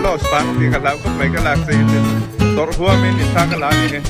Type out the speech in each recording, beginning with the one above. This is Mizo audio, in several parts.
lost ang tih ka hlau khawp mai ka lak che hi tawrh huam in in thla ka la a ni hi.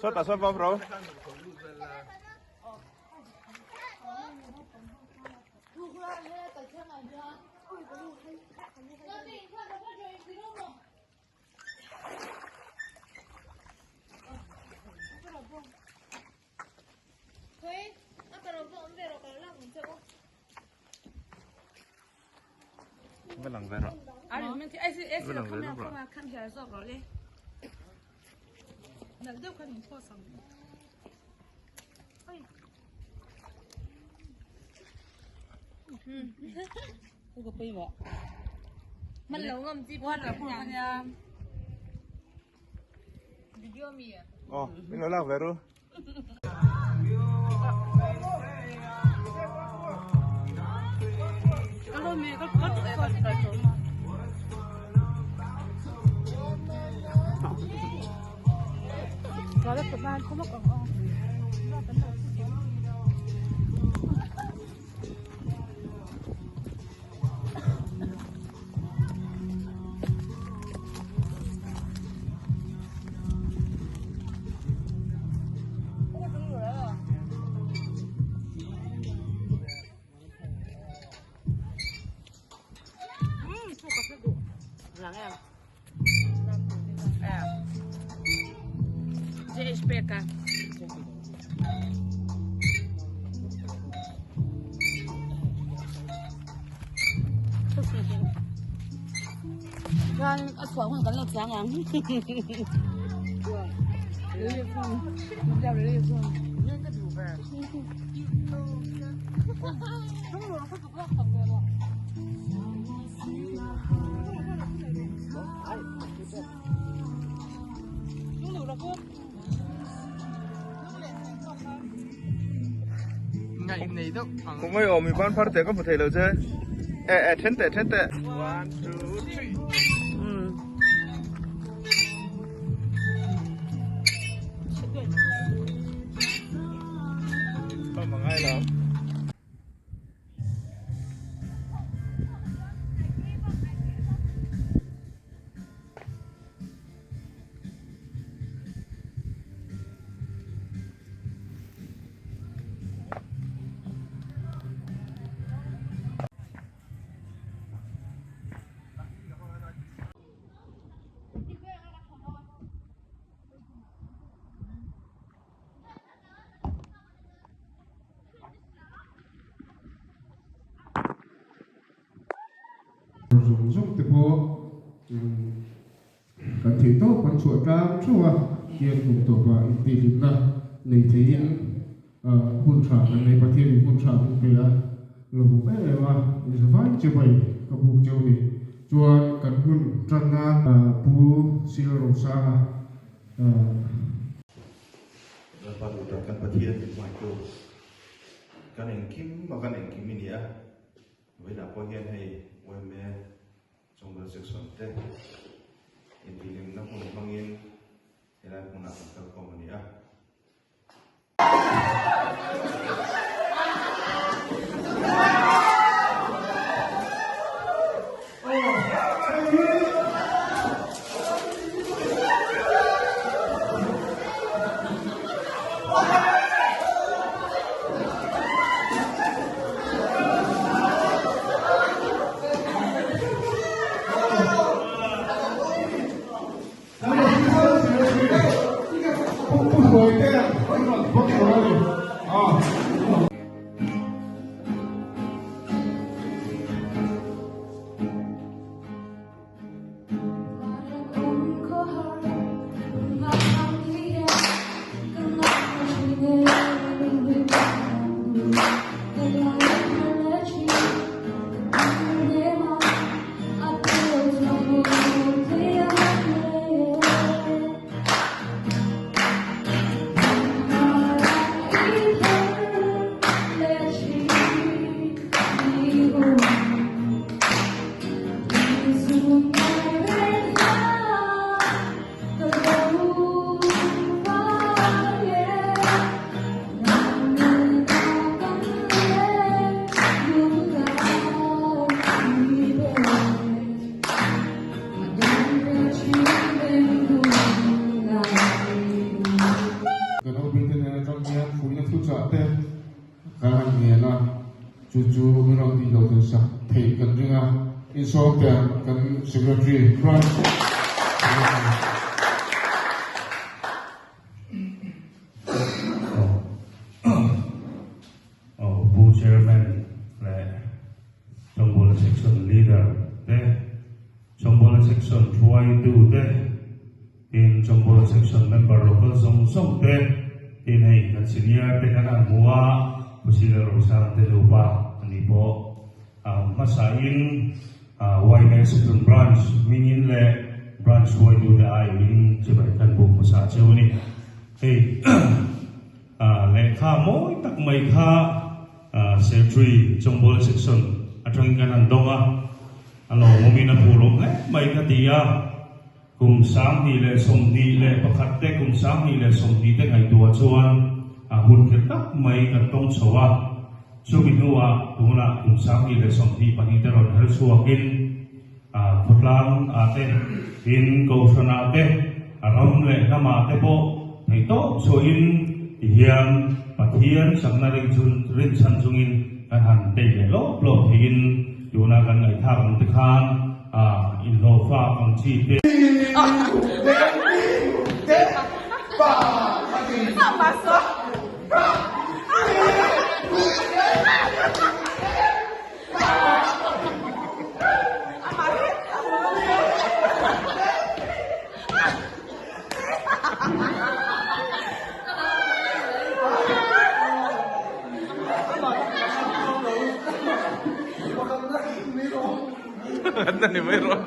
Sawtah sawn vawm ro. Va lang ve rawh. Va lang ve rawh. Aw min lo lak ve ru. Khawngaih awm i ban phar teh ka hmu thei lo che e e then teh then teh one two three Zawng zawng te pawh kan theih tawp kan chhuah tlang theuh a, hian kum tawpah intihhlimna nei theiin hun tha kan nei Pathianin hun tha min pe a, lawmawm em em a, inzavai chibai ka buk cheu ni. Chuan kan hun tan nan Pu Sir Rosanga. Lalpa duhtak kan Pathian min hmaitu kan engkim a kan engkim i ni a, vawiinah pawh hian hei yma Chawngdal Section te intihhlimna hmun hmangin helai hmunah kan kalkhawm a ni a. Kan OB te nen atang hian fuihna thuchah te kan han ngen a, chu chu min rawn tih loh thei sak theih kan ring a, insawm te ang kan Secretary Branch. Pu Chairman leh Chawngbuala Section Leader te, Chawngbuala Section hruaitu te, tin Chawngbuala Section member local zawng zawng te, tin hei kan senior te kan han hmu a, Pu Sila Rosang te nupa a ni pawh hmasain. Yma Section Branch hmingin leh Branch hruaitute aiawhin chibai kan buk hmasa cheu a ni. Hei lehkha mawi tak mai kha Secretary Chawngbawla Section atangin kan han dawng a, a lawmawmin a phur awm hle mai ka ti a. Kum 2021 te, kum 2020 te ngaihtuah chuan hun kher tak mai kan tawng chho a. Chumi hnuah tunah kum 2022 te rawn her chhuakin khawtlang ah te, tin kohhran ah te, ram leh hnam ah te pawh theihtawp chhuahin tihian Pathian chakna rinchhan chungin kan han tei leh lawp lawp theiin tuna kan ngaihthlak ang te khan A inhlawhfak ang chi te. An ni mai rawh.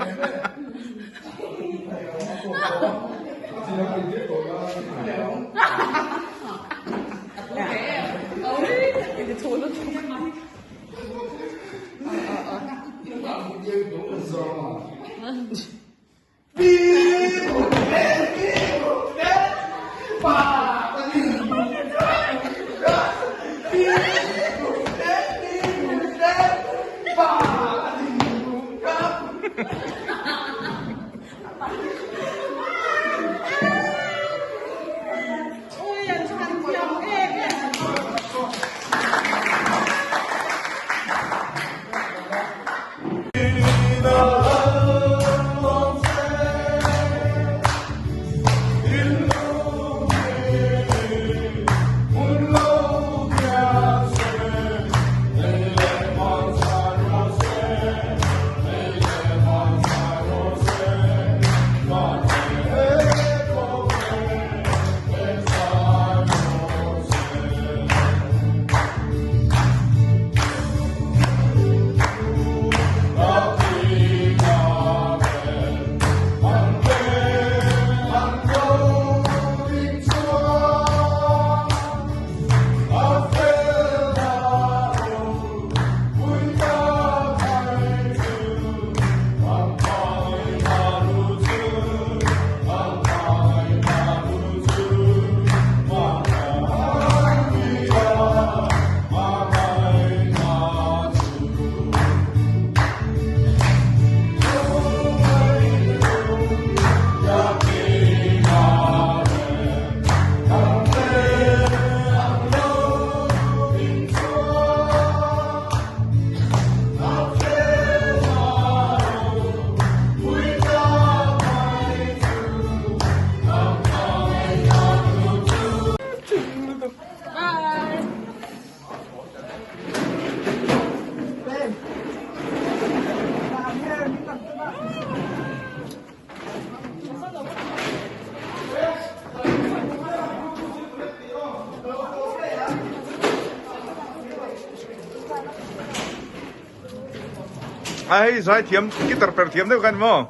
A hei zai thiam guitar per thiam deuh khan maw?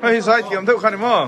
Hei zai thiam deuh khan maw?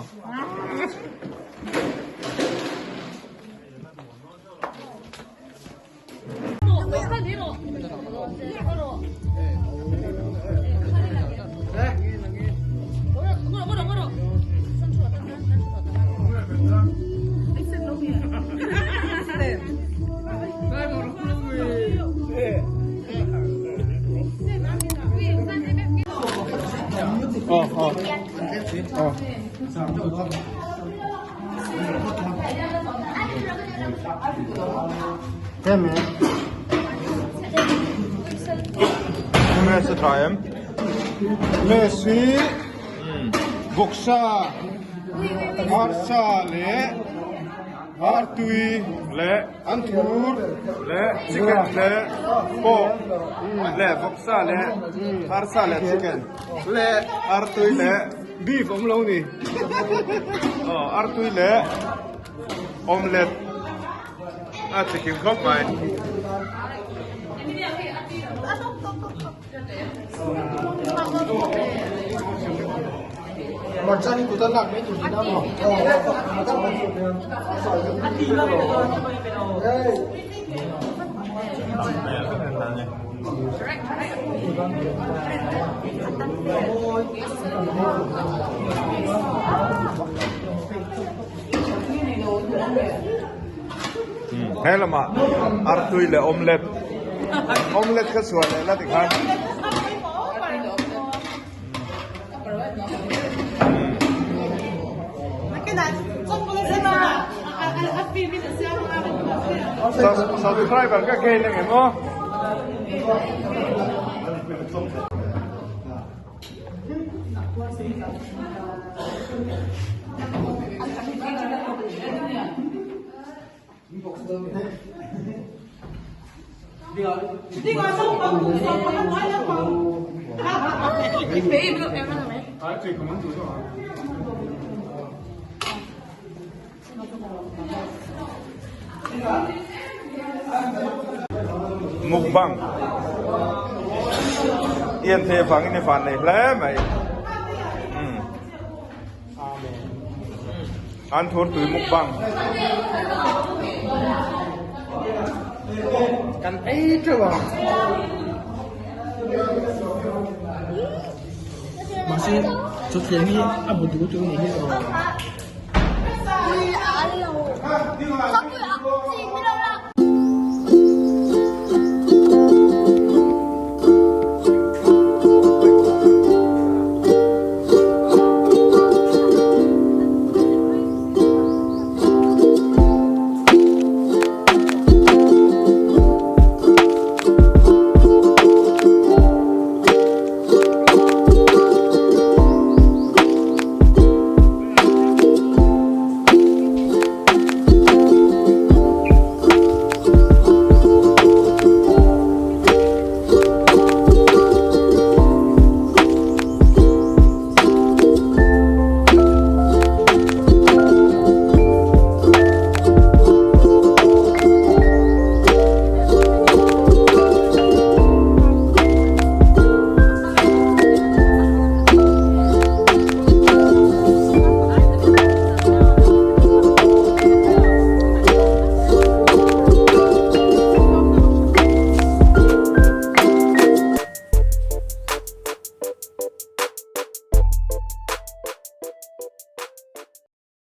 Messi vawksa arsa leh artui leh anthur leh chicken leh pork leh vawksa leh arsa leh chicken leh artui leh beef awm lo ni aw artui leh omelette a chikim khawp mai. He lamah artui leh omelette omelette kha chhuah leh la tikhan. Subscriber ka gain ang emaw. Mukbang i an thei avangin i van nei hle mai. An thur tui mukbang. Kan ei teuh a. Mahse chawthleng hi a bu duh tur a nih hi aw.